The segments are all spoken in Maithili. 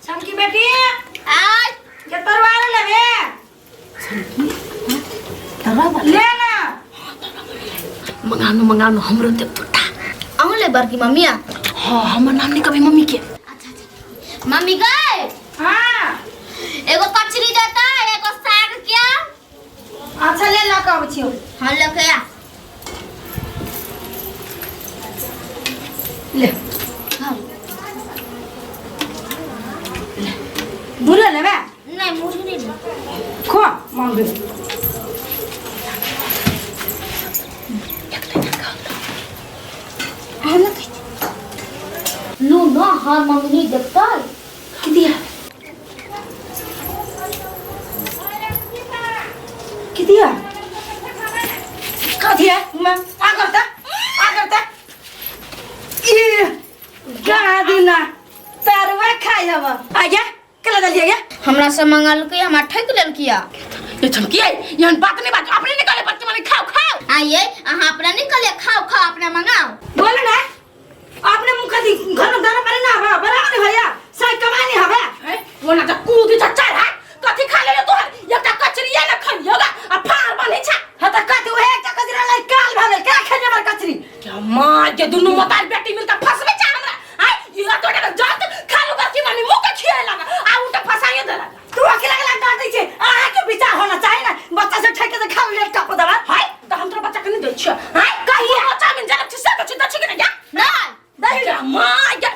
चमकी बेटी आज के तरवार लेबे ले ना। मंगानो मंगानो, हमरो देव टूटा। अहूँ ले बड़की मम्मी आ। हाँ, हमर नाम नहीं कभी मम्मी के। मम्मी गए। हाँ। एगो कचरी देता, एगो साग क्या। अच्छा, ले ला, कब छियो। हाँ, लेके आ। ले। हाँ। बुरे लेबे? नहीं, मुझे नहीं ले। खो मम्मी। हम ना खाइ लू ना। हाँ मम्मी, नहीं देखता। की दिया, की दिया, कथी है? मैं आ करता आ करता ई गादिना तरवा खाइ हब आ गया केला दलिया गया। हमरा से मंगलकै, हमरा ठकि लेलकिया। ये चमकी आई, यहन बात नहीं बात अपने निकाले बच्चे माने खाओ खाओ। आइए, अहाँ अपना निकले, खाओ खाओ, अपना मंगाओ। बोलो ना, अपने मुख दी घर में दाना पानी ना हवा बराबर नहीं भैया साई कमानी हवा। हैं? वो ना तो कूद जा चढ़ है, कथी खा ले तोहर एकटा कचरिया ना खन होगा आ फार बने छा। हाँ तो कथी उहे एकटा कचरा लाई काल भगल क्या खेने हमर कचरी। क्या माँ के दुनू मोतार बेटी मिलता फंसबे चा हमरा आय ये तो डर जात खा लो बड़की मम्मी मुंह के खिए लगा आ उठा फसाइए दे लगा। तू अकेला अकेला डांट दै छै, अहाँ के विचार होना चाही ना, बच्चा से ठेके से खा ले टप दबा। हाय, तो हम तोरा बच्चा के नहीं दै छियै। हाय, कहिए चाउमीन जनक छी से तो छी दै छी कि नहीं या? नहीं। दही। क्या माँ या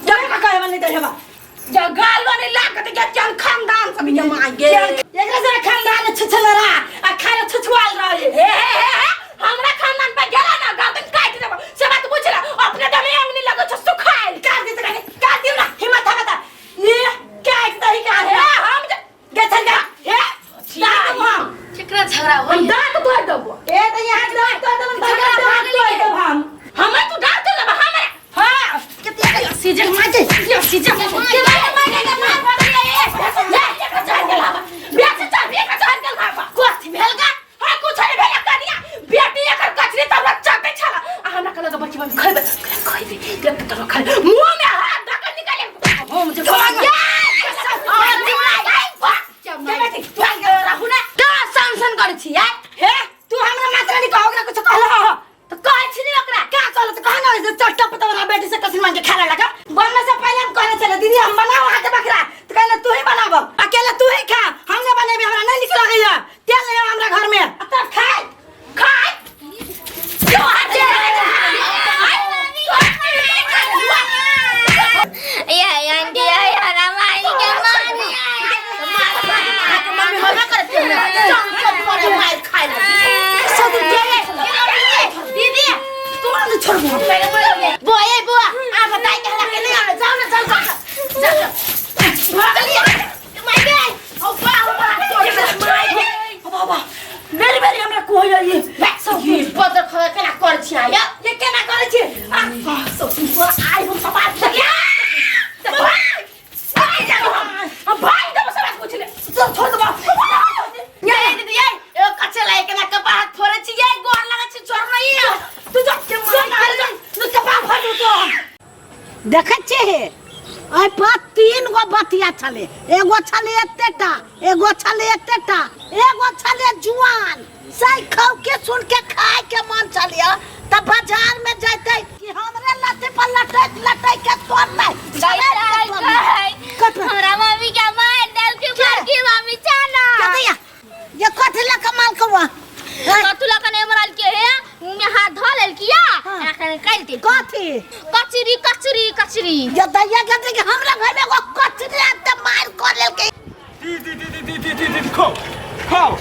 जब का कहे नहीं दही बा। या गाल वाले लागत या चल खानदान सब ये माँ गे। एकरा से खानदान छुछलरा आ खाए छुछुआल रहे। हे हे हे हे, हमरा खानदान पे गेला ना गर्दन काट देबो से बात बुझला। अपने दमे अंगनी लगो छ सुखाइल। काट दे त काट दियो ना, हिम्मत हवा त ये काट दही का हे है। हम गे चल गा हे दांत हम केकरा झगड़ा हम होई? दांत तोड़ देबो। ए त यहाँ दांत तोड़ देबो, झगड़ा दांत तोड़ देबो हम। हमें तू दांत तोड़ देबो हमरा? हां। कितना सीजन माजे ये सीजन के मारे मारे के मार पड़ गया ए जा एकरा चढ़ गेल हवा बेच चढ़ एकरा चढ़ गेल हवा। कथी भेल गा? हां, कुछ नहीं भेल कनिया बेटी, एकर कचरी तब चटे छला आ हमरा कहलक बच्ची मम्मी खइबे खइबे देख त खइ मुंह में हाथ धक निकाले हम जे का सन सन करै छी यार? हे, तू हमरा मात्र नहीं कहो, ओकरा कुछ कहलो हो? त कहै छी ने ओकरा। का कहलो त कहना जे चट्टा पतवरा बेटी से कसिन मांग के खाने लगा। बनने से पहले हम कहने चले, दीदी हम बनाओ हाथ बकरा, तो कहले तू ही बनाबो, अकेले तू ही खा, हम नहीं बनेबे, हमरा नहीं निक लगैया, तेल नहीं है हमरा घर में तब खाए खाए जो हाथ ये आंटी, ये हमरा मारी के मारी। मम्मी होबे करत चंचल पर मार खाए लगी। सब दीदी। तू नहीं छोड़बो। बुआ, ए बुआ, आ बताई के हमरा के नहीं आवे। जाओ ना, जाओ जाओ जाओ भागलिए my गे। ओ बाप बाप। बाबा बेरी बेरी हमरा कोई ये सब बदर खबर केना कर छी आया? ये केना करै छी आ? सब तोरा आइ हम सपाट लगिया हम भाग देबो सब कुछ ले। चल छोड़ दे। ये दीदी, ये एगो कच्चे लाए के ना कपार फोड़े छी, ये गोर लगे छी, छोड़ नहीं है। तू जा जा जा, तू कपार फाड़ दू तो। देखै छिही, एहि पर 3 गो बतिया छलै। एगो छलै एतेटा, एगो छलै एतेटा, एगो छलै जुआन। सही खाउ के सुन के खाय के मन छलिए तऽ बाजार में जैतै कि हमरे लत्ती पर लटक लटक के तोड़तै। कथी? हमरा मम्मी के मार देल के बड़की मम्मी चाना। कथी ये, कथी लऽ कऽ माल कौआ? कथू लऽ कऽ नहि मरल के हे, मुँह में हाथ धऽ लेलकिया। हाँ। एखन काटि देल। कथी? कचरी कचरी कचरी। ये दैया के कि हमरा घर में एगो कचरी आते मार कर लेलकै। दी दी दी दी दी दी दी, खाओ खाओ।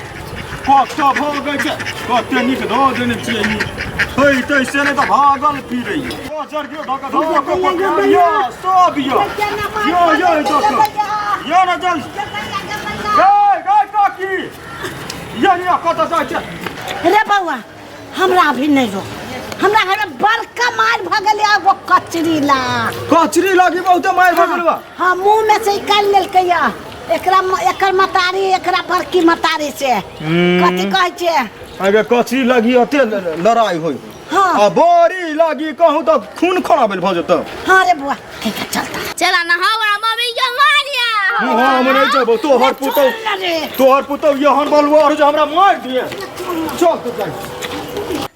कत भगै छै, कते नीक धऽ देने छियै ई। खैतै से नहि तऽ भागल फिरैये। बजर के धऽ कऽ धऽ कऽ पकड़िया सब यऽ यो यो दऽ कऽ यो ने जल गै गै काकी यो यो कतऽ जाइ छै? रे बौआ, हमरा अभी नहीं रो, हमरा घर में बड़का मार भऽ गेलै एगो कचरी ला। कचरी लागी बहुते मारि भऽ गेल बा? हाँ, मुंह में से निकालि लेलकै या एकरा एकर मतारी, एकरा बड़की मतारी से कथी कहै छै? अगे कचरी लागी अते लड़ाई होई? हाँ। आ बड़ी लागी कहूँ तऽ खून खराब भऽ जेतौ। हाँ रे बुआ, ठीक है, चलता। चला नहाओ, मम्मी के मारिया। हम नहीं जेबो। तोहर पुतौ, तोहर पुतौ यहन बलुआ और जो हमरा मार दिए। चल तू जा।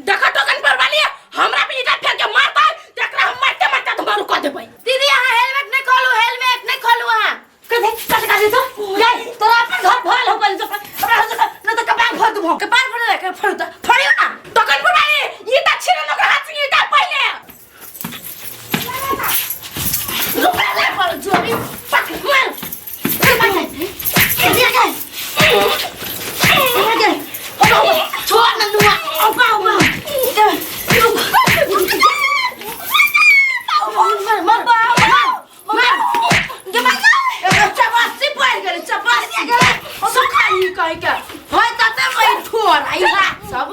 देखा टोकन पर वाली हमरा पे ईटा फेंक के मारता, देखरा हम मारते मारते तुम्हारू कह देबै। दीदी अहाँ हेलमेट नहीं खोलू, हेलमेट नहीं खोलू अहाँ। कथे कथे कथे तो जाय तोरा अपन घर भरल हो पहिले जो हमरा हो न त कपार फोड़ देबो। कपार फोड़ दे के फोड़ दे, फोड़ियो ना। टोकन पर वाली ईटा छीन ओकरा हाथ से ईटा पहिले। रुक ले पर जोरी पक मार। छोड़ ना नुआ औबा औबा मार मार मार एगो चपासी पड़ गेलै, चपासी गेलै सुखाई कहि के होय तते वही ठोर आई सब।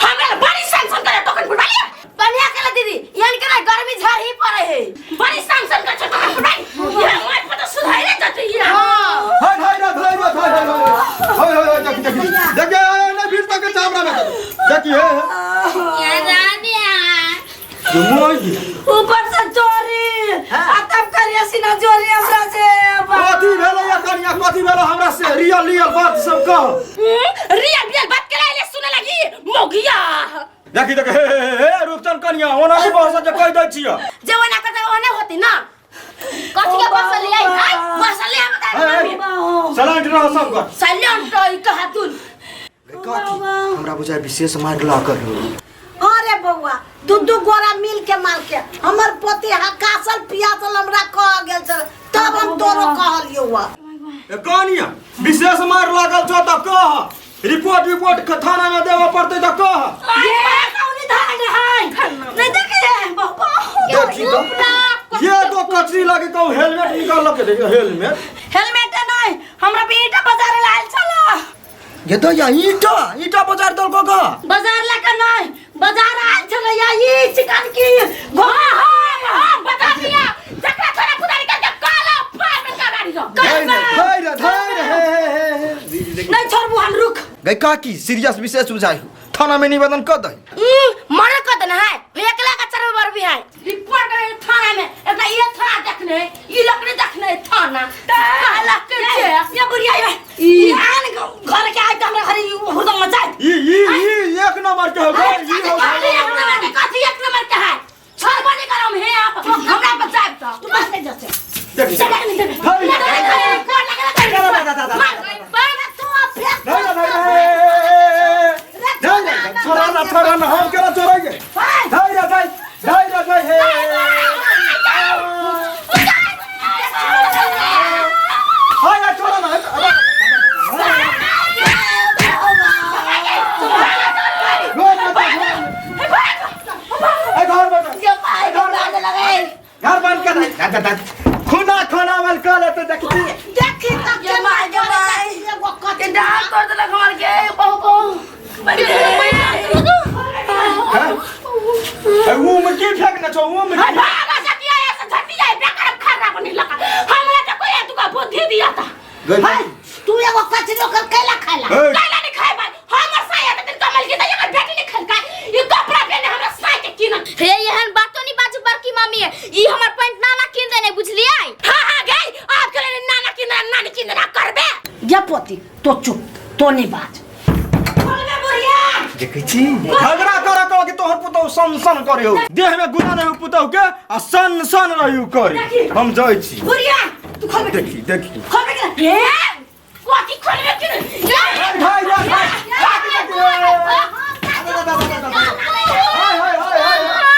हमरा बड़ी संसन करे टोकन पर वाली। बढ़िया केला दीदी, यान के ना गर्मी झाड़ ही पड़े है। बड़ी संसन करे टोकन पर वाली। ये मार पर तो सुधारे जते ये। हां हाय हाय रे हाय रे हाय हाय हाय हाय हाय। देखी देखी देखी ना भीड़ तक के चामड़ा में देखी हे या रानिया जो मोई ऊपर से चोरी आ तब करिए सीना चोरी हमरा से। कथी भेलै या कनिया, कथी भेलै हमरा से? रियल रियल बात सब कह। रियल रियल बात के लाइले सुने लगी मोगिया। देखी देख हे हे हे रूपचंद कनिया ओना भी बहस जे कह दै छियै। जे ओना करते ओने होती ना। कथी के बसल ले आई हाय बसल ले बता मम्मी। सलांट रह सब कर साइलेंट ई कहातुन। कथी हमरा बुझाय विशेष मार ला कर। अरे बउआ दू दू गोरा मिल के मार के हमर पोती हकासल पियासल हमरा कह गेल छल तब हम तोरो कहलियौ। कनिया विशेष मार लागल छौ त कह, रिपोर्ट रिपोर्ट थाना में देबऽ पड़तै त कह। ये कौनी धान है नहीं देखे बाबा। देखी तो ये तो कचरी लगे कहूँ हेलमेट निकाल के देखियो। हेलमेट हेलमेट नहीं हमरा पे ईटा बाजार लायल छला। ये तो या ईटा ईटा बाजार दल को का बाजार लगा नहीं बाजार आयल छला या ई चिकन की हां हां बता दिया जकरा थोड़ा पुदारी करके काला फाड़ में का गाड़ी हो। धैर्य धैर्य हे हे हे नहीं छोड़बू हम रुक गई काकी सीरियस विशेष बुझाई थाना में निवेदन कर दई। मर्डर कर देना है भैया अकेला का चरबे बर भी है। रिपोर्ट करे थाना में एकटा ये थाना देखने ई लकड़ी देखने थाना काला के छे ये बुढ़िया ये ई आन घर के आइ त हमरा घरे हुरदंग मचाइ। ई ई ई एक नंबर के हो गई ई हो कथी एक नंबर के, कथी एक नंबर के है? छोड़बो नहीं करम हे आप हमरा बचाब त तू बस नहीं जसे देखी छोड़ा छोड़ा ना हम केना छोड़ेंगे। धैर्य धैर्य धैर्य धैर्य हे हाय छोड़ा ना घर बंद कर दे। खुना खाना वाल कर लेते देखती देखी त के मार के एगो कथी डाल तोड़ देलक हमर के बहु बहु। ए ऊ में की फेंकने छौ ऊ में हाय बाबा सटिया ऐसे झटिया बेकार खराब नहीं लगा हमरा तो कोई तुका बुद्धि दिया था। हाय तू एगो कचरो कर कैला खाला कैला नहीं खाए भाई हमर साया दिन कमल के त एकर बेटी नहीं खलका ई कपड़ा पहने हमरा साय के किन। हे एहन बातो नहीं बाजू बड़की मम्मी ई हमर पैंट नाना किन देने बुझलियै। हां हां गई आप के लिए नाना किन देना नानी किन देना करबे। ये पोती तो चुप तो नहीं बाज बोलबे बुढ़िया। देखै छी झगड़ा करे कहो कि तोहर पुतौ सन सन करियो देह में गुना नहीं पुतौ के आ सन सन रहियो करी हम जाइ छी। बुढ़िया तू खोलबे देखी देखी खोलबे के ए कथी खोलबे के भाई भाई भाई हाय हाय हाय हाय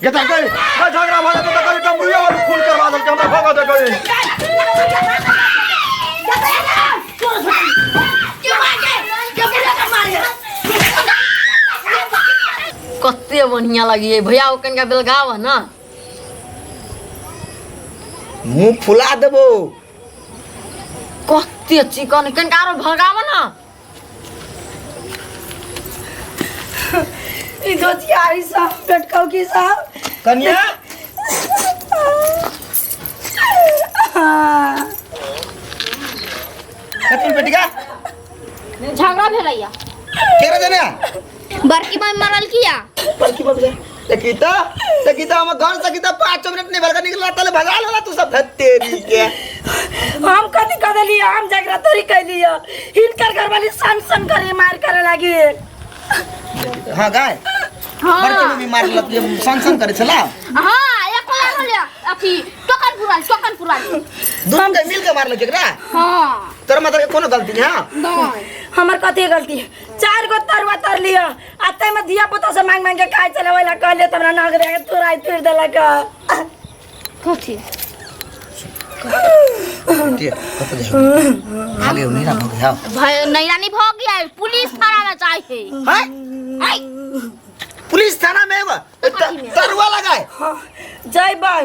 ये तो गई मैं झगड़ा भा तो करी डमरुआ वाला खून करवा दल के हमरा भगा दे गई। कते बढ़िया लगी भैया ओ कनका बेलगाव है ना। मुंह फुला देबो कते चिकन कनका आरो भगाव ना। ई धोतियारी साहब पेटकाउ की साहब कन्या खतून बेटिका झगड़ा भेलैया केरा जाने बड़की माई मरल किया बड़की बाबू देखी तो हम घर से की 5 मिनट नहीं भरका निकला तले भगा लेला तू सब तेरी के हम कथी कह देलिए हम झगड़ा तोरी कैलिए हिनकर घरवाली सन सन करे मार करे लागी हां गाय हाँ बड़की मम्मी मारल त सन सन करे छला हाँ एक लागल अथी टोकन पुराल टोकन पुराल दुनू के मिल के मारल केकरा हाँ तोरा मतलब के कोनो गलती नहीं हां नहीं हमर कथी गलती चार गो तरुआ तर लिया आ तै में धिया पुता से मांग मांग के खाए चले वाला कहले तमरा नाग रे तुराई तुर देलक कथी बेटी कत जाओ भागे नहीं ना भगे आओ भाई नैरानी भ गया पुलिस थाना में चाहिए हैं आई पुलिस थाना में एगो तरुआ लगाए जयबै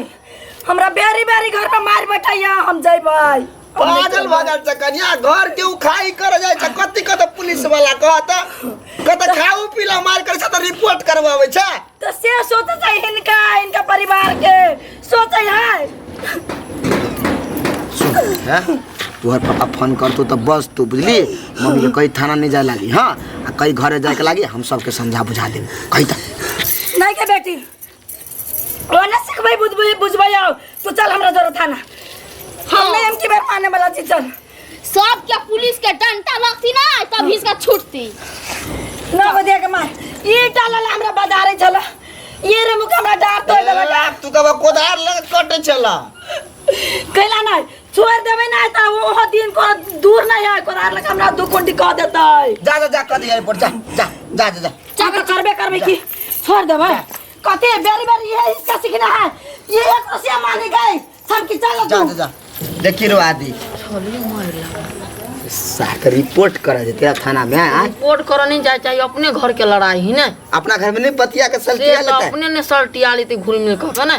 हमरा बेरी बेरी घर में मार बैठैया हम जयबै पागल भगल छ कनिया घर के उखाई कर जाय छ कति कत पुलिस वाला कहत कत खाऊ पीला मार कर छ त रिपोर्ट करवावे छ तो से सोचे छै हिनका हिनका परिवार के सोचे है सुन हैं तोहर पापा फोन करतो त बस तू बुझली मम्मी के कहीं थाना नहीं जाए लागी हाँ आ कहीं घरे जाए के लागी हम सबके समझा बुझा देब कहीं त नहीं के बेटी ओ ना सिखबै बुझबै बुझबै आओ तू चल हमरा जरूर थाना हम नहीं हम की बेर माने वाला चीज चल सब के पुलिस के डंडा लगती ना तभी इसका छूटती ना को दिया के मार ई डालल हमरा बाजारे छल ये रे मुख हमरा डार तोड़ देलक लाभ तू कब कोदार लग कटे चला कैला नहीं छोड़ देबै ना त ओहो दिन को दूर नहीं है कोदार लग हमरा दू कुंडी कह देतै जा जा जा कर दिया रिपोर्ट जा जा जा जा जा जा तो करबे करबे की छोड़ देबै कते बेरी बेरी ये इसका सीखना है ये एक रसिया माने गए सब की चलो जा तू जा जा देखी रो आदि साक रिपोर्ट करा देते थाना में आ रिपोर्ट करो नहीं जाए चाहिए अपने घर के लड़ाई ही ना अपना घर में नहीं बतिया के से सल्टिया तो लेता है अपने ने सल्टिया लेती घुल मिल कर ना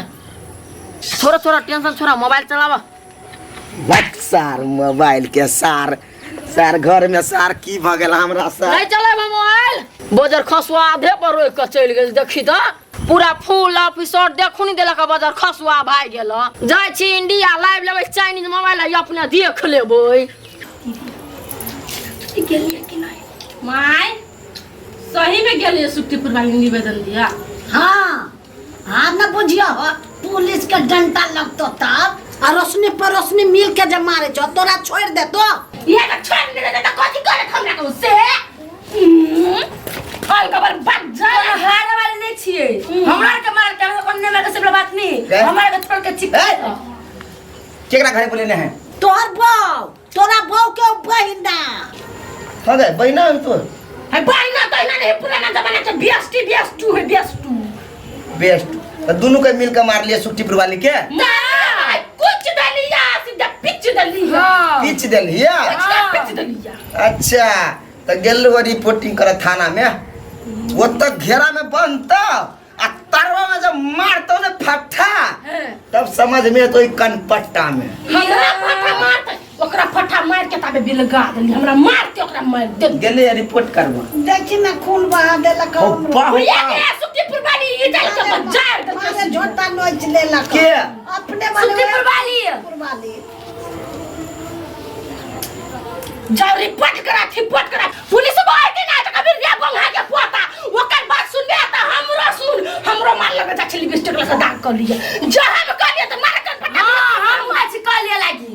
थोड़ा थोड़ा टेंशन छोड़ा मोबाइल चलावा बक सार मोबाइल के सार सार घर में सार की भ गेल हमरा सार नहीं चले मोबाइल बजर खसुआ आधे पर रोक के चलि गेल देखी तो पूरा फुल ऑफिसर देखू नहीं देलक बजर खसुआ भागि गेल जाइ छी इंडिया लाइव लेबै चाइनीज मोबाइल आ अपने देख लेबै माय सही में गेलिए सुखटीपुर वाली निवेदन दिया हाँ हाँ न बुझियो हो पुलिस के डंडा लगतो तब आ रोशनी परोसनी मिल के जब मारे छो तोरा छोड़ देतो ये तो छोड़ नहीं देता कथी करे हमरा को से कल कबर बच जा हारे वाले नहीं छिए हमरा के मार के हमरा कन्ने में के सब बात नहीं गए? हमरा के छोड़ के चिक ए! केकरा घरे बोलेने है तोहर बहू तोरा बहू के बहिना हाँ गए बहिना है तो है बहिना तहिना नहीं पुराना जमाना के बीएसटी बीएस2 है बीएस2 बेस्ट तो दोनों के मिल के मार लिया सुखटीपुर वाली के ना कुछ दलिया सीधा पिच दलिया पीछ देलिया पिच दलिया अच्छा तो गेल हो रिपोर्टिंग कर थाना में वो तो घेरा में बनता आ तरवा में जब मारतो ने फट्टा तब समझ में तो कनपट्टा में हमरा फटा मारते ओकरा फटा मार के ताबे बिलगा देली हमरा मार के ओकरा मार दे गेले रिपोर्ट करवा देखी ना खून बहा देलक हो हमरो। बाह ये के सुखीपुर वाली ई डाल के बजार दे मारे झोटा नोच लेलक के? अपने वाले सुखीपुर वाली वाली जाओ रिपोर्ट करा रिपोर्ट करा पुलिस बोल के ना तो कभी रे बंगा के पोता ओकर बात सुनबे त हमरो सुन हमरो मार लगे जा छली लिपस्टिक लगा दाग कर लिया जहां में कर लिया तो मार कन पटा हां हम आज कह लिए लागी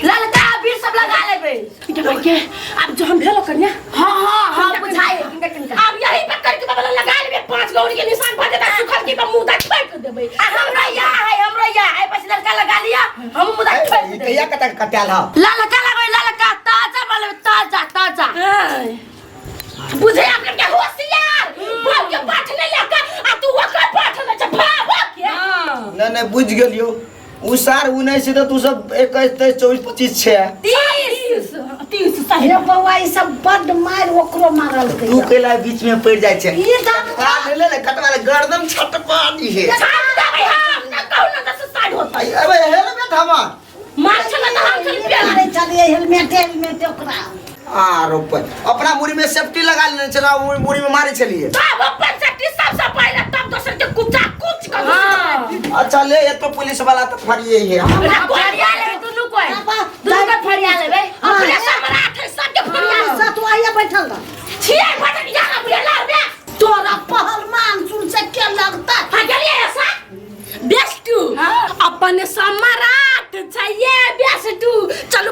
ललका अबीर सब लगा लेबे के भाई के अब जो हम भेलो कन्या हां हां हां बुझाए अब यही पर करके बाबा लगा लेबे पांच गौरी के निशान भ जेता सुखल के मुंह दा ठोक देबे आ हमरा या है हमरा या है बस लड़का लगा लिया हम मुदा ठोक देबै कहिया कटा कटाल हा ललका लगबै ललका ताजा बोलबै ताजा ताजा बुझे अपने के होशियार बाप के पाठ नहीं लेकर आ तू ओकर पाठ ले जा भाव के नहीं नहीं बुझ गेलियो उ सार 19 से तो तू सब 21 23 24 25 छे 30 30 सही हे बौआ ई सब बड मार ओकरो मारल तू केला बीच में पड़ जाय छे ई दाम कटवा ले ले कटवा ले गर्दन छटपानी है छाप देबै हम ना कहू ना दस साइड होता अबे हेलमेट हमर मार छल ना हम छल मारे चलिए हेलमेट हेलमेट ओकरा आरो पर अपना मुड़ी में सेफ्टी लगा लेने छला मुड़ी में मारे छलिए तब अपन सेफ्टी सबसे पहले तब दोसर के कुचा कुच कर अच्छा ले ये तो पुलिस वाला तो फरिए ही है फरिया लेबै दुनू कोई दुनू के फरिया लेबै अपने ओतने बैठल रह। छियै भटक जा ना बुढ़िया लाउ बे। तोरा पहलवान सुन से के लगता? हाँ गेलियै ऐसा बेस्टू, अपन सम्राट चाहिए बेस्टू। चलू।